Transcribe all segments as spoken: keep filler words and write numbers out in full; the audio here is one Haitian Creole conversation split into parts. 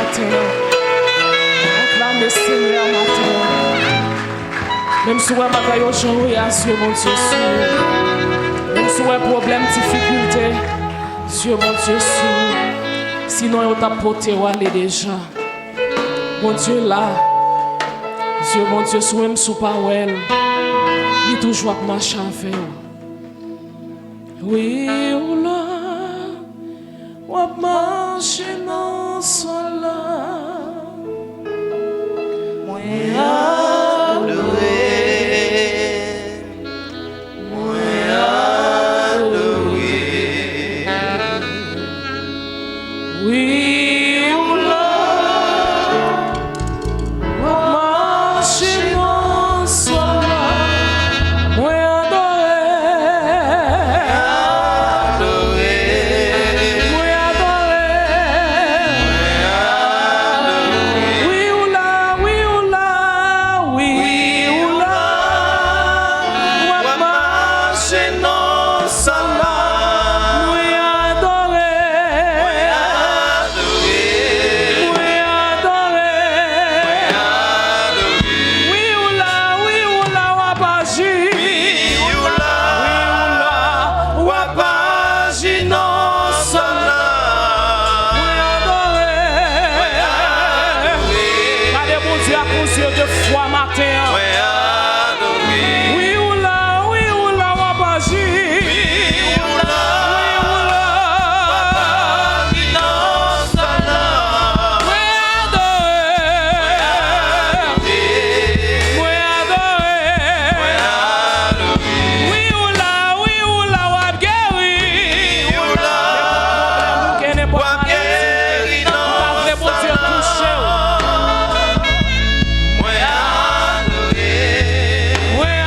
Maten an. Aklame Senyè maten an. Menm si w wè bagay yo jan yo ye a, Dye Bondye sou ou. Menm si w wè pwoblèm, difikilte, Dye Bondye sou ou. Sinon, yo t ap pote w ale deja. Bondye la. Dye Bondye sou ou, menm si w pa wè l, li toujou ap mache avè w. Wi, ou la, w ap mache nan syèl la. Mwen adore, mwen adore. Wi, ou la, w ap mache nan syèl la. Mwen adore. Mwen adore. Wi, ou la, wi, ou la, wi, ou la. W ap mache nan syèl la. Mwen adore. Mwen adore. Wi, ou la, wi, ou la, w ap aji. Wi, ou la, w ap aji nan syèl la. Mwen adore. Gade Bondye ak yon zye de fwa maten an. Wi, ou la, wi, ou la, w ap aji. Wi, ou la, wi, ou la, w ap aji nan syèl la. Mwen adore. Mwen adore. Wi, ou la, wi, ou la, w ap geri. Nenpòt pwoblèm ou gen, nenpòt maladi ou pa vle Bondye touche w. Mwen adore. Mwen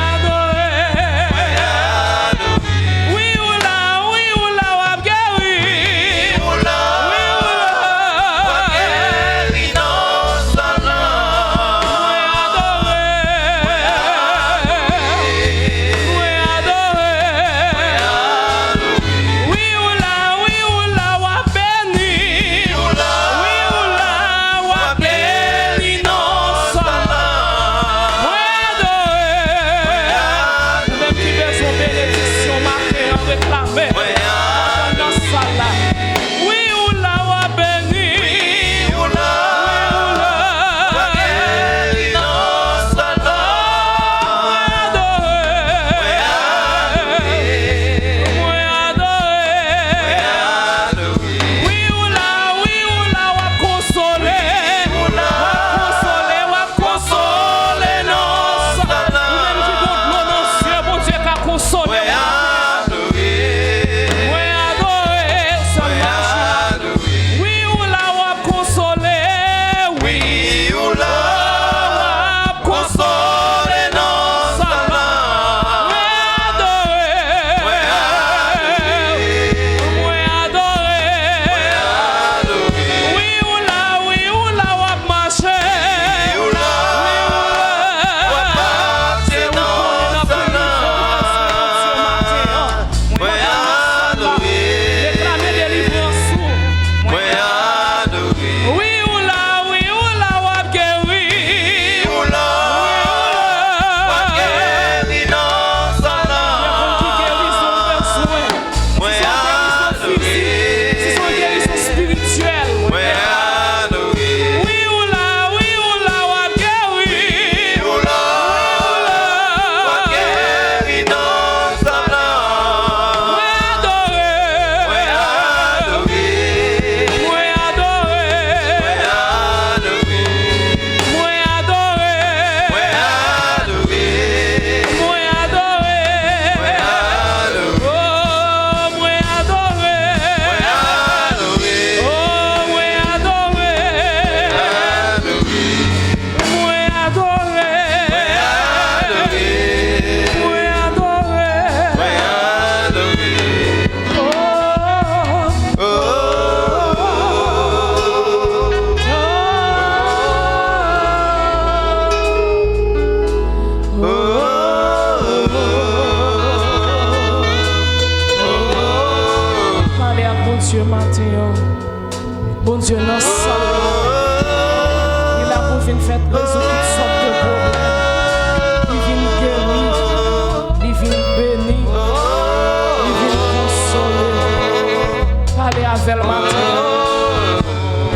Touche l maten.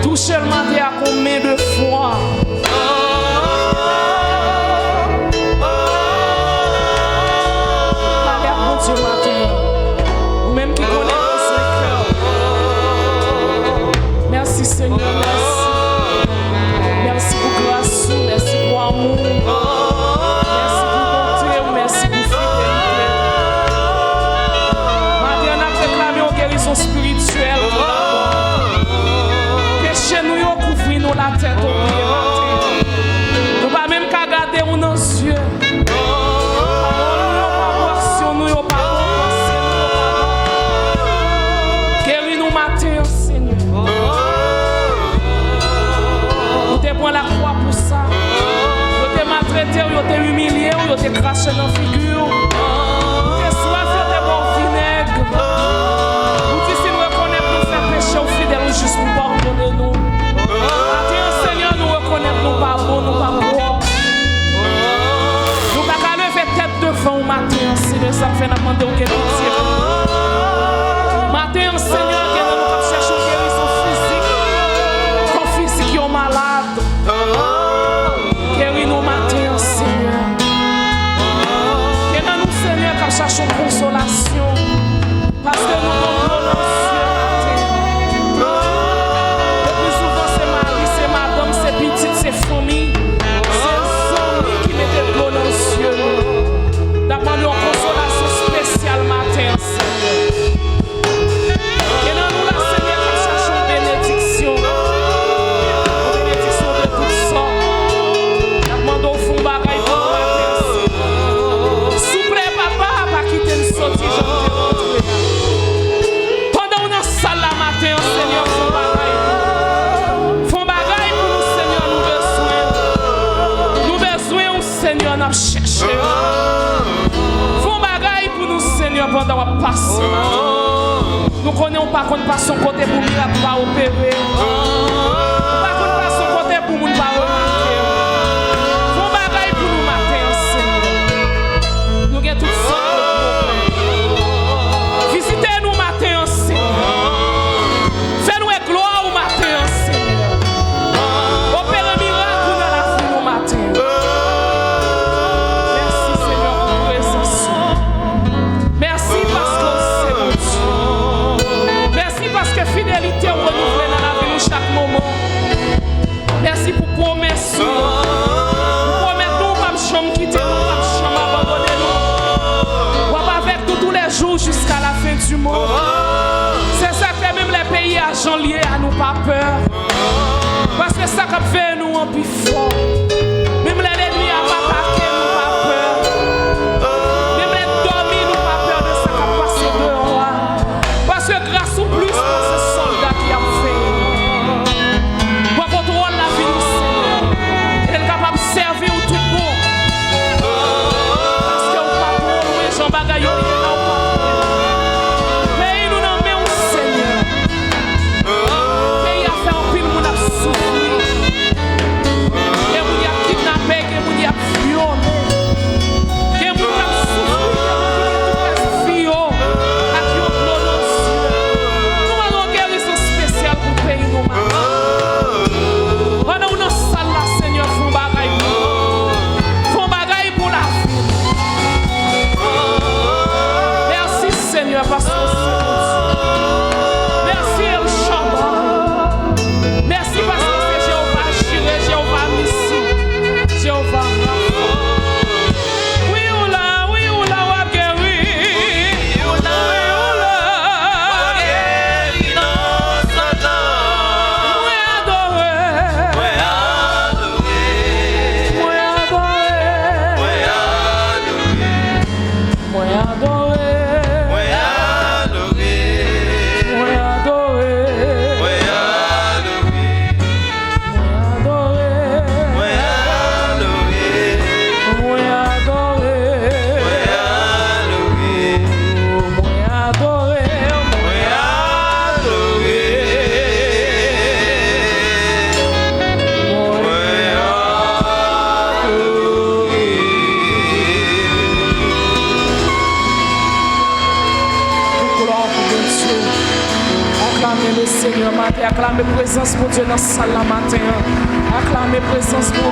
Touche l maten ak yon men de fwa. Pale ak Bondye maten. Ou menm ki konnen bezwen kè w. Mèsi, Senyè, mèsi. Mèsi pou gras ou, mèsi pou amou w. Mèsi pou bonte w, mèsi pou fidelite w. Maten an, n ap reklame yon gerizon espirityèl. Peche nou yo kouvri nou latèt o pye maten. Nou pa menm ka gade w nan zye. Pawòl ou yo pa bon, aksyon nou yo pa bon, panse nou yo pa bon. Geri nou maten an, Senyè. Ou te pran lakwa pou sa. Yo te maltrete w, yo te imilye w, yo te krache nan figi w. Ou te swaf, yo te ba w vinèg. Ou di si n rekonèt nou fè peche, w fidèl, ou jis pou padone nou. Maten an, Senyè, nou rekonèt nou pa bon, nou pa pwòp. Nou pa ka leve tèt devan w maten an, Senyè, sa k fè n ap mande w gen pitye pou nou. Maten an, Senyè, gen nan nou k ap chèche yon gerizon fizik, kò fizik yo malad. Geri nou maten an, Senyè. Gen nan nou, Senyè, k ap chache yon konsolasyon. Paske nou gon dlo nan zye maten. Le pli souvan se mari, se madanm, se pitit, se fanmi, se zanmi ki mete dlo nan zye nou. N ap mande yon konsolasyon espesyal maten an, Senyè. Gen nan nou la, Senyè, k ap chache yon benediksyon. Yon benediksyon de tout sòt. N ap mande w fè yon bagay pou nou maten an, Senyè. Souple, Papa, pa kite n soti jan nou te rantre a. Pandan w nan sal la maten an, Senyè, fè yon bagay pou nou. Fè yon bagay pou nou, Senyè, nou bezwen w. Nou bezwen w, Senyè, n ap chèche w. Fè yon bagay pou nou, Senyè, pandan w ap pase maten an. Nou konnen w pa konn pase yon kote pou mirak pa opere. Ou pa konn pase yon kote pou moun pa remake w. Fè yon bagay pou nou maten an, Senyè. Nou gen tout sòt de pwoblèm. Vizite nou maten an, Senyè. Fè n wè glwa w maten an, Senyè. Opere mirak ou nan lavi nou maten an. Mèsi, Senyè, pou prezans ou. Mèsi paske w se Bondye. Mèsi paske fidelite w renouvle nan lavi nou chak moman. Mèsi pou pwomès ou yo. Ou pwomèt nou, ou p ap janm kite nou, ou p ap janm abandone nou. W ap avèk nou toulejou jiska lafen di mond. Se sa k fè menm lè peyi a jan l ye a, nou pa pè. Paske sa k ap veye nou an pi fò. Menm lè lènmi ap atake, nou pa pè. Menm lè n dòmi, nou pa pè de sa k ap pase deyò a. Paske gras ou plis pase sòlda ki ap veye. Pran kontwòl lavi nou, Senyè. E n kapab sèvi w tout bon. Paske ou pa twò lwen jan bagay yo ye la, ou pa twò lwen. Peyi nou nan men w, Senyè. Peyi a fè anpil moun ap soufri. Gen moun y ap kidnape, gen moun y ap vyole. Gen moun k ap soufri, gen moun ki gen tout rès vi yo ak yon dlo nan zye. Nou mande yon gerizon espesyal pou peyi nou maten. Pandan w nan sal la, Senyè, fè yon bagay pou nou. Fè yon bagay pou lavi nou. Mèsi, Senyè, paske w se Bondye. Mèsi, El Shaddai. Mèsi paske w se Jewova Jire, Jewova Nisi, Jewova Rafa. Wi, ou la, wi, ou la, w ap geri. Wi, ou la, w ap geri nan sòt la. Mwen adore. Mwen adore. Mwen adore. Mwen adore. Mwen adore. Mwen adore. Mwen adore. Mwen adore. Mwen adore. Mwen adore. Mwen adore. Mwen adore. Mwen adore. Tout glwa pou Bondye. Aklame Senyè, maten, aklame prezans Bondye nan sal la maten an. Aklame prezans Bondye.